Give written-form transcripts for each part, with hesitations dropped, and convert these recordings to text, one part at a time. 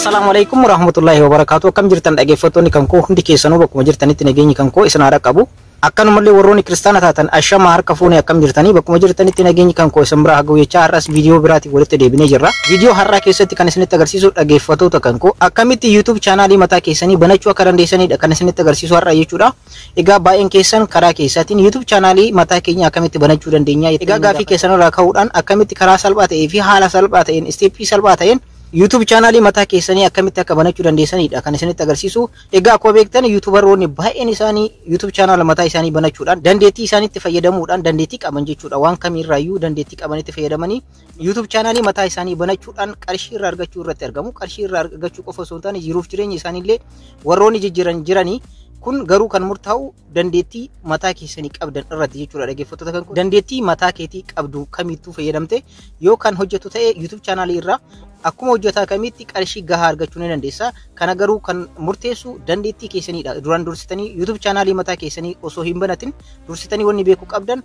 Assalaamu alaikum warahmatullahi wabarakatuh. Akkam jirtan dhaggeeffattoonni kan koo hundi keessanuu, bakkuma jirtanitti nageenyi kan koo isin haa qabu. Akkanumallee warroonni kiristaana taatan, ashama harka fuune, akkam jirtanii? Bakkuma jirtanitti nageenyi kan koo isin biraa haa ga'u jechaa, har'as viidiyoo biraatiin walitti deebinee jirra. Viidiyoo har'aa keessatti kan isinitti agarsiisu, dhaggeeffattoota kan koo, akkamitti YouTube chaanaalii mataa keessanii banachuu akka dandeessanidha kan isinitti agarsiisu har'a jechuudha. Egaa baay'een keessan karaa keessaatiin YouTube chaanaalii mataa keenya akkamitti banachuu dandeenya? Egaa gaafii keessan irraa ka'uudhaan akkamitti karaa salphaa ta'ee fi haala salphaa ta'een, isteeppii salphaa ta'een YouTube chaanaalii mataa keessanii akkamitti akka banachuu dandeessanidha kan isinitti agarsiisu. Egaa akkuma beektan, YouTuberoonni baay'een isaanii YouTube chaanaala mataa isaanii banachuudhaan, dandeettii isaaniitti fayyadamuudhaan, dandeettii qaban jechuudha, waan kamiirraayyuu dandeettii qabanitti fayyadamanii YouTube chaanaalii mataa isaanii banachuudhaan qarshii irraa argachuu irratti argamu. Qarshii irraa argachuu qofa osoo hin taane, jiruuf jireenya isaaniillee warroonni jijjiiran jiranii. Kun garuu kan murtaa'u dandeettii mataa keessanii qabdan irratti jechuudha, dhaggeeffattoota kan. Dandeettii mataa keetii qabdu kamittuu fayyadamte yoo kan hojjetu ta'e, YouTube chaanaalii irraa akkuma hojjetaa kamitti qarshii gahaa argachuu ni dandeessa. Kana garuu kan murteessu dandeettii keessanidha. Duraan dursitanii YouTube chaanaalii mataa keessanii osoo hin banatin, dursitanii wanni beekuu qabdan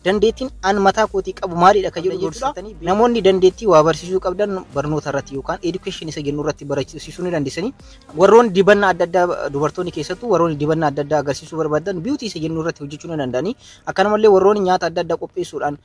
dandeettiin an mataa kootii qabu maalidha kan jedhu jechuudha. Namoonni dandeettii waa barsiisuu qabdan barnoota irratti yookaan education isa jennu irratti barsiisuu ni dandeessanii. Warroonni dibannaa adda addaa, dubartoonni keessattuu warroonni dibannaa adda addaa agarsiisuu barbaadan, beauty isa jennu irratti hojjechuu ni danda'anii. Akkanumallee warroonni nyaata adda addaa qopheessuudhaan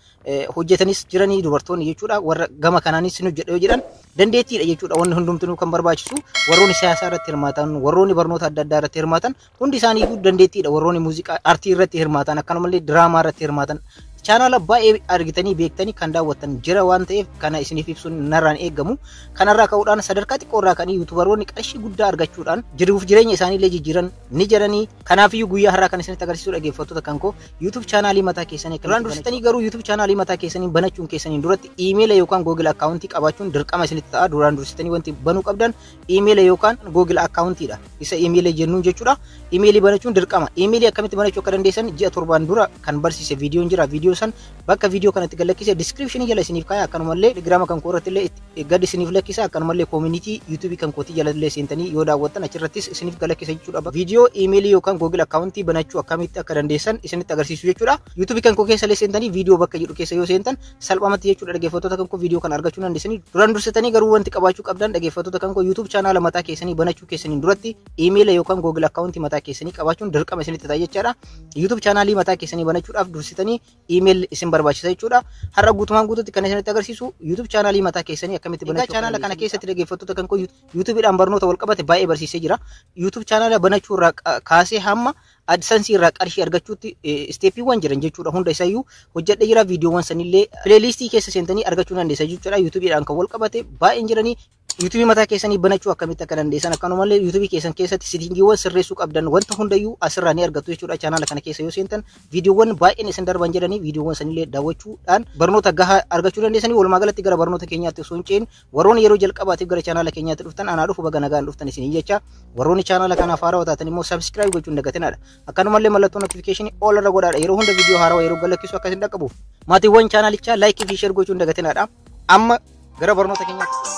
hojjetanis jiranii dubartoonni jechuudha. Warra gama kanaanis ni hojjedha yoo jedhan, dandeettiidha jechuudha wanni hundumtinuu kan barbaachisu. Warroonni siyaasaa irratti hirmaatan, warroonni barnoota adda addaa irratti hirmaatan, hundi isaanii dandeettiidha. Warroonni muuziqaa aartii irratti hirmaatan, akkanumallee diraamaa irratti hirmaatan, chaanaala baay'ee argitanii beektanii kan daawwattan jira waan ta'eef, kana isiniif ibsuun narraan eeggamu. Kanarraa ka'uudhaan sadarkaa xiqqoorraa ka'anii yuutubaroonni qarshii guddaa argachuudhaan jiruuf jireenya isaaniillee jijjiiran ni jedhanii. Kanaafiyyuu guyyaa har'aa kan isinitti agarsiisu, dhaggeeffattoota kan koo, YouTube chaanaalii mataa keessanii. Duraan dursitanii garuu YouTube chaanaalii mataa keessanii banachuun keessaniin duratti iimeela yookaan Google akkaawuntii qabaachuun dirqama isinitti ta'a. Duraan dursitanii wanti banuu qabdan iimeela yookaan Google akkaawuntiidha. Isa iimeela jennuun jechuudha. Iimeelii banachuun dirqama. Iimeelii akkamitti banachuu akka dandeessan ji'a 7n dura kan barsiise viidiyoon jira. Viidiyoo san bakka viidiyoo kanatti gad lakkise description jala isiniif kaaya. Akkanumallee Telegiraama kan koo irratti illee gad isiniif lakkisa. Akkanumallee community YouTube kan kootii jala illee seentanii yoo daawwattan, achirrattis isiniif gad lakkisa jechuudha. Viidiyoo iimeelii yookaan Google akkaawuntii banachuu akkamitti akka dandeessan isinitti agarsiisu jechuudha. YouTube kan koo keessa illee seentanii viidiyoo bakka jedhu keessa yoo seentan, salphumatti jechuudha, dhaggeeffattoota kan koo, viidiyoo kana argachuu dandeessanii. Duraan dursitanii garuu wanti qabaachuu qabdan, dhaggeeffattoota kan koo, YouTube chaanaala mataa keessanii banachuu keessaniin duratti iimeela yookaan Google akkaawuntii mataa keessanii qabaachuun dirqama isinitti ta'a jechaadha. YouTube chaanaalii mataa keessanii banachuudhaaf dursitanii iimeel isin barbaachisa jechuudha. Har'a guutumaan guututti kan isinitti agarsiisu YouTube chaanaalii mataa keessanii akkamitti banachuu. Chaanaala kana keessatti, dhaggeeffattoota kan koo, YouTubeedhaan barnoota wal qabate baay'ee barsiisee jira. YouTube chaanaala banachuu irraa kaasee hamma AdSense irraa qarshii argachuutti isteeppiiwwan jiran jechuudha. Hunda isayyuu hojjedhee jira. Viidiyoowwan sanillee playlistii keessa seentanii argachuu dandeessa jechuudha. YouTubeedhaan kan wal qabate baay'een jiranii. Yuutuubii mataa keessanii banachuu akkamitti akka dandeessan, akkanumallee yuutuubii keessan keessatti sitingiiwwan sirreessuu qabdan, wanta hundayyuu asirraa ni argattu jechuudha. Chaanaala kana keessa yoo seentan viidiyoowwan baay'een isin darban jedhanii, viidiyoowwan sanillee daawwachuudhaan barnoota gahaa argachuu dandeessanii. Walumaa galatti gara barnoota keenyaatti osoo hin ce'in, warroonni yeroo jalqabaatiif gara chaanaala keenyaatti dhuftan, anaa dhufu, baga nagaan dhuftan isinii jecha. Warroonni chaanaala kanaaf haarawaa taatan immoo subscribe gochuun dagatinaadha. Akkanumallee mallattoo notifiikeeshinii all irra godhaadha, yeroo hunda viidiyoo haarawaa yeroo galakkisu akka isin dhaqqabuuf. Maatiiwwan chaanaalichaa like fi share gochuun dagatinaadha. Amma gara barnoota keenyaatti.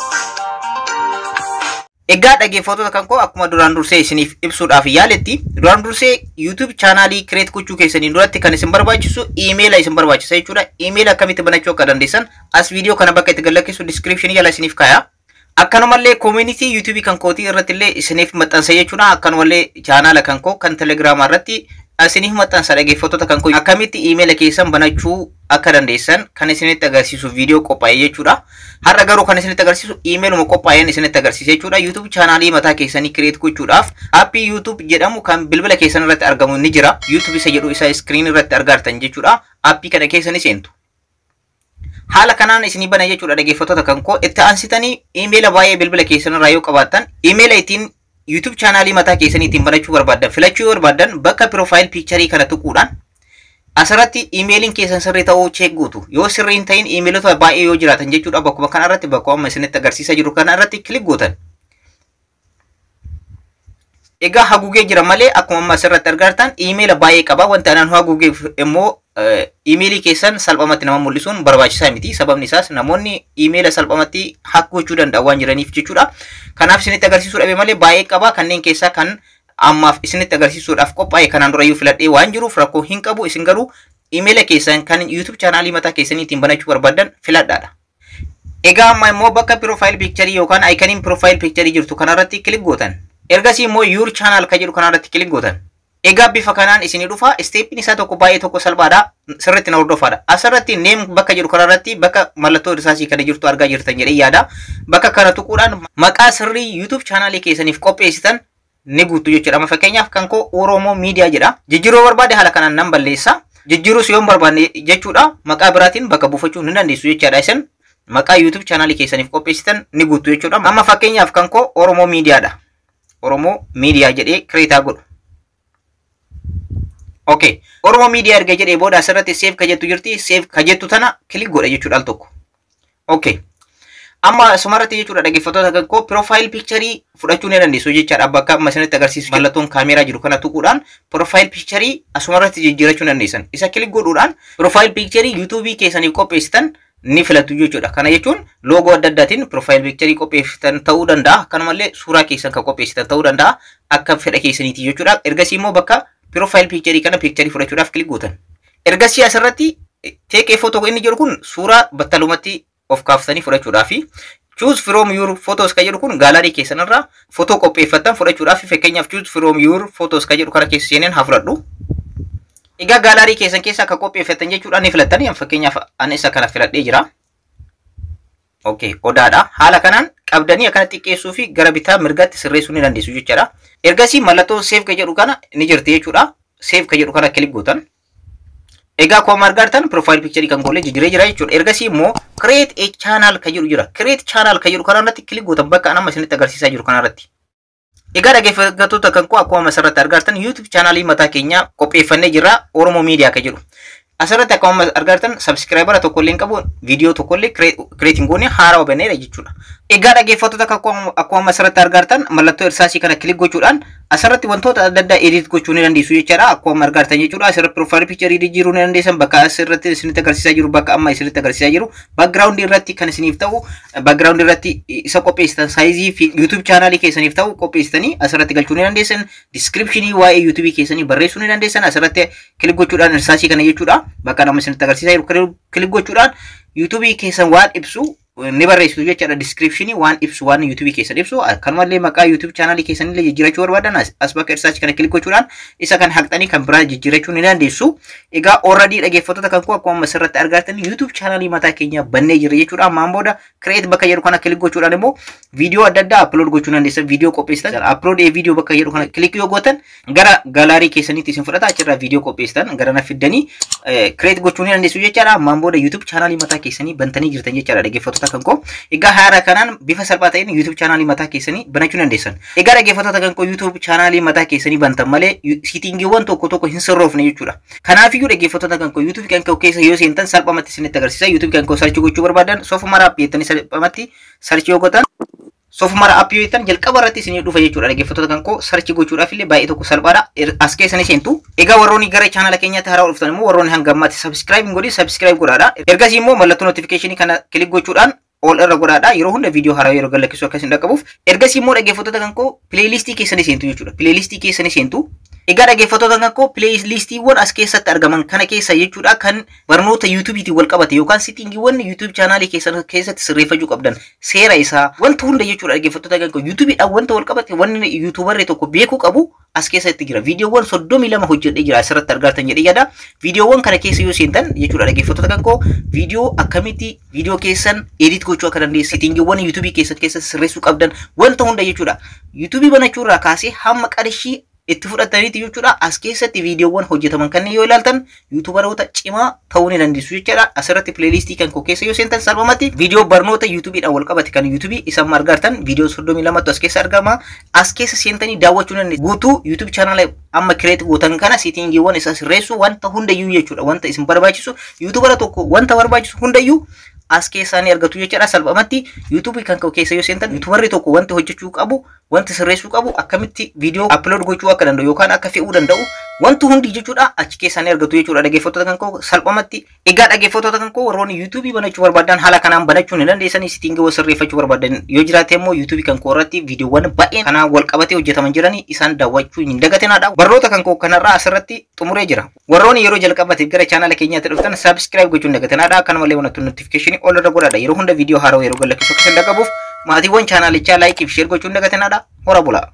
Egaa dhaggeeffattoota kan koo, akkuma duraan dursee isiniif ibsuudhaaf yaaletti, duraan dursee YouTube chaanaalii create gochuu keessaniin duratti kan isin barbaachisu iimeela isin barbaachisa jechuudha. Iimeela akkamitti banachuu akka dandeessan as viidiyoo kana bakka itti gadlakkisu description jala isiniif kaaya. Akkanumallee community YouTube kan kootii irratti illee isiniif maxxansa jechuudha. Akkanumallee chaanaala kan koo kan Telegiraamaa irratti isiniif maxxansa, dhaggeeffattoota kan koo, akkamitti iimeela keessan banachuu akka dandeessan kan isinitti agarsiisu viidiyoo qophaa'e jechuudha. Har'a garuu kan isinitti agarsiisu iimeeluma qophaa'een isinitti agarsiisa jechuudha. YouTube chaanaalii mataa keessanii create gochuudhaaf aappii YouTube jedhamu kan bilbila keessan irratti argamu ni jira. YouTube isa jedhu isa screen irratti argartan jechuudha. Aappii kana keessa ni seentu. Haala kanaan isinii bana jechuudha, dhaggeeffattoota kan koo. Itti aansitanii iimeela baay'ee bilbila keessan irraa yoo qabaattan, iimeela ittiin YouTube chaanaalii mataa keessanii ittiin banachuu barbaaddan filachuu yoo barbaaddan, bakka profile picture kana tuquudhaan asirratti iimeeliin keessan sirrii ta'uu check gootu. Yoo sirrii hin ta'in, iimeelota baay'ee yoo jiraatan jechuudha, bakkuma kana irratti, bakka amma isinitti agarsiisaa jiru kana irratti click gootan. Egaa haguugee jira malee, akkuma amma asirratti argartan iimeela baay'ee qaba. Wanti anaan haguugeef immoo iimeelii keessan salphumatti nama mul'isuun barbaachisaa miti. Sababni isaas namoonni iimeela salphumatti hack gochuu danda'an waan jiraniif jechuudha. Kanaaf isinitti agarsiisuu dhabe malee baay'ee qaba. Kanneen keessaa kan ammaaf isinitti agarsiisuudhaaf qophaa'e kanaan durayyuu filadhee waan jiruuf rakkoo hin qabu. Isin garuu iimeela keessan kan YouTube chaanaalii mataa keessanii ittiin banachuu barbaaddan filadhaadha. Egaa amma immoo bakka profile picture yookaan iconiin profile picture jirtu kanarratti click gootan. Ergasii immoo your channel ka jedhu kanarratti click gootan. Egaa bifa kanaan isinii dhufa. Steppiin isaa tokko baay'ee tokko salphaadha. Sirriitti na hordofaadha. Asirratti name bakka jedhu kanarratti bakka mallattoo irsaasii kana jirtu argaa jirtan jedhee yaada. Bakka kana tuquudhaan maqaa sirrii YouTube chaanaalii keessaniif qopheessitan ni guutu jechuudha. Amma fakkeenyaaf kan koo Oromoo Miidiyaa jedha. Jijjiiruu barbaade haala kanaan nan balleessa. Jijjiiruus yoo hin barbaanne jechuudha, maqaa biraatiin bakka buufachuu ni dandeessu jechaadha. Isin maqaa YouTube chaanaalii keessaniif qopheessitan ni guutu jechuudha. Amma fakkeenyaaf kan koo Oromoo Miidiyaadha. Oromoo Miidiyaa jedhee create godhu. Okay. Oromoo Miidiyaa erga jedhee booda asirratti save ka jettu jirti. Save ka jettu tana click godha jechuudha al tokko. Okay. Amma asumarratti jechuudha, dhaggeeffattoota kan koo, profile picture fudhachuu ni dandeessu jechaadha. Bakka amma isinitti agarsiisu mallattoon kaameeraa jiru kana tuquudhaan profile picture asumarratti jijjiirachuu ni dandeessan. Isa click godhuudhaan profile picture YouTube keessaniif qopheessitan ni filattu jechuudha. Kana jechuun loogoo adda addaatiin profile picture qopheessitan ta'uu danda'a. Akkanumallee suuraa keessan kan qopheessitan ta'uu danda'a. Akka fedha keessaniiti jechuudha. Ergasii immoo bakka profile picture kana picture fudhachuudhaaf click gootan. Ergasii asirratti take a photo inni jedhu kun suuraa battalumatti of kaaftanii fudhachuudhaafi, choose from your photos ka jedhu kun gallery keessan irraa footoo qopheeffattan fudhachuudhaaf. Fakkeenyaaf choose from your photos ka jedhu kana keessa seeneen haa fudhadhu. Egaa gallery keessan keessa akka qopheeffattan jechuudha ni filattanii. Fakkeenyaaf ani isa kana filadhee jira. Okay, odaadha. Haala kanaan qabdanii akkana xiqqeessuu fi gara bitaa mirgaatti sirreessuu ni dandeessu jechuudha. Ergasii mallattoo save ka jedhu kana ni jirti jechuudha. Save ka jedhu kana click gootan. Egaa akkuma argartan profile picture kan goole jijjiiree jira jechuudha. Ergasii immoo create a channel ka jedhu jira. Create channel ka jedhu kanarratti click gootan, bakka amma isinitti agarsiisaa jiru kanarratti. Egaa dhaggeeffattoota kan koo, akkuma asirratti argartan YouTube chaanaalii mataa keenya qopheeffannee jirra, Oromoo Miidiyaa ka jedhu. Asirratti akkuma argartan subscriber tokkollee hin qabu, viidiyoo tokkollee create hin goone, haaraa banneedha jechuudha. Egaa dhaggeeffattoota kan koo, akkuma asirratti argartan mallattoo irsaasii kana click gochuudhaan asirratti wantoota adda addaa edit gochuu ni dandeessu jechaadha. Akkuma argartan jechuudha, asirratti profile picture jijjiiruu ni dandeessan, bakka asirratti isinitti agarsiisaa jiru, bakka amma isinitti agarsiisaa jiru background irratti kan isiniif ta'u, background irratti isa qopheessitan, size fi YouTube chaanaalii keessaniif ta'u qopheessitanii asirratti galchuu ni dandeessan. Description waa'ee YouTube keessanii barreessuu ni dandeessan. Asirratti click gochuudhaan irsaasii kana jechuudha. Bakka nama isinitti agarsiisaa jiru click gochuudhaan YouTube keessan waan ibsu ni barreessitu jechaadha. Description waan ibsu, waan YouTube keessan ibsu. Akkanumallee maqaa YouTube chaanaalii keessanillee jijjiirachuu barbaadan as bakka irsaasii kana click gochuudhaan isa kan haqxanii kan biraa jijjiirachuu ni dandeessu. Egaa already dhaggeeffattoota kan koo, akkuma asirratti argattan YouTube chaanaalii mataa keenya bannee jirra jechuudha. Ammaan booda create bakka jedhu kana click gochuudhaan immoo viidiyoo adda addaa upload gochuu dandeessan. Viidiyoo qopheessitan upload a video bakka jedhu kana click yoo gootan gara gallery keessaniitti isin fudhata. Achirraa viidiyoo qopheessitan gara na fiddanii create gochuu ni dandeessu jechaadha. Ammaan booda YouTube chaanaalii mataa keessanii bantanii jirtan jechaadha, dhaggeeffattoota kan koo. Egaa haala kanaan bifa salphaa ta'een YouTube chaanaalii mataa keessanii banachuu dandeessan. Egaa dhaggeeffattoota kan koo, YouTube chaanaalii mataa keessanii bantan malee settingiiwwan tokko tokko hin sirroofne jechuudha. Kanaafiyyuu dhaggeeffattoota kan koo, YouTube kan koo keessa yoo seentan salphumatti isinitti agarsiisa. YouTube kan koo search gochuu barbaadan Soofumar App jettanii salphumatti search yoo gootan, Soofumar App yoo jettan jalqaba irratti isinii dhufa jechuudha. Dhaggeeffattoota kan koo, search gochuudhaaf illee baay'ee tokko salphaadha. As keessa ni seentu. Egaa warroonni gara chaanala keenyaatti haaraa dhuftan immoo, warroonni hanga ammaatti subscribe hin godhin, subscribe godhaadha. Ergasii immoo mallattoo notification kana click gochuudhaan all irra godhaadha. Yeroo hunda viidiyoo haaraa yeroo gadlakkisu akka isin dhaqqabuuf. Ergasii immoo dhaggeeffattoota kan koo, playlistii keessanii seentu jechuudha. Playlistii keessanii seentu. Egaa dhaggeeffattoota kan koo, playlistiiwwan as keessatti argaman kana keessa jechuudha kan barnoota YouTubeiitiin wal qabate yookaan settingiiwwan YouTube chaanaalii keessan keessatti sirreeffachuu qabdan, seera isaa, wanta hunda jechuudha. Dhaggeeffattoota kan koo, YouTubeiidhaan wanta wal qabate, wanni YouTuberri tokko beekuu qabu as keessatti jira. Viidiyoowwan 32 hojjedhee jira, asirratti argattan jedhee yaada. Viidiyoowwan kana keessa yoo seentan jechuudha, dhaggeeffattoota kan koo, viidiyoo akkamitti viidiyoo keessan edit gochuu akka dandeessan, settingiiwwan YouTubeii keessan keessatti sirreessuu qabdan, wanta hunda jechuudha. YouTubeii banachuurraa kaasee hamma qarshii itti fudhataniiti jechuudha. As keessatti viidiyoowwan hojjetaman kanneen yoo ilaaltan YouTuberoota cimaa ta'uu ni dandeessu jechuudha. Asirratti playlistii kan koo keessa yoo seentan salphumatti viidiyoo barnoota YouTubeiidhaan wal qabate kan YouTubeii isa amma argartan viidiyoo 32tu as keessa argama. As keessa seentanii daawwachuu dandeessu. Guutuu YouTube chaanala amma create gootan kana settingiiwwan isa sirreessu wanta hundayyuu jechuudha. Wanta isin barbaachisu, YouTubera tokko wanta barbaachisu hundayyuu as keessaa ni argatu jechuudha. Salphumatti YouTubeii kan keessa yoo seentan YouTuberri tokko wanti hojjechuu qabu Wanti sirreessuu qabu, akkamitti viidiyoo upload gochuu akka danda'u yookaan akka fe'uu danda'u, wanti hundi jechuudha achi keessaa ni argatu jechuudha, dhaggeeffattoota kan koo, salphumatti. Egaa dhaggeeffattoota kan koo, warroonni YouTubeii banachuu barbaadan haala kanaan banachuu ni dandeessanii. Settingiiwwan sirreeffachuu barbaadan yoo jiraate immoo YouTubeii kan koo irratti viidiyoowwan baay'een kanaan wal qabatee hojjetaman jiranii isaan daawwachuu hin dagatinaadha. Barnoota kan koo kanarraa asirratti xumuree jira. Warroonni yeroo jalqabaatiif gara chaanala keenyaatti dhuftan subscribe gochuu hin dagatinaadha. Akkanumallee wantoota notificationii ol irra godhaadha. Yeroo hunda viidiyoo haarawaa yeroo gadhiisu akka isin dhaqqabuuf maatiiwwan chaanalichaa likeii fi share gochuu hin dagatinaadha. Hora bulaa.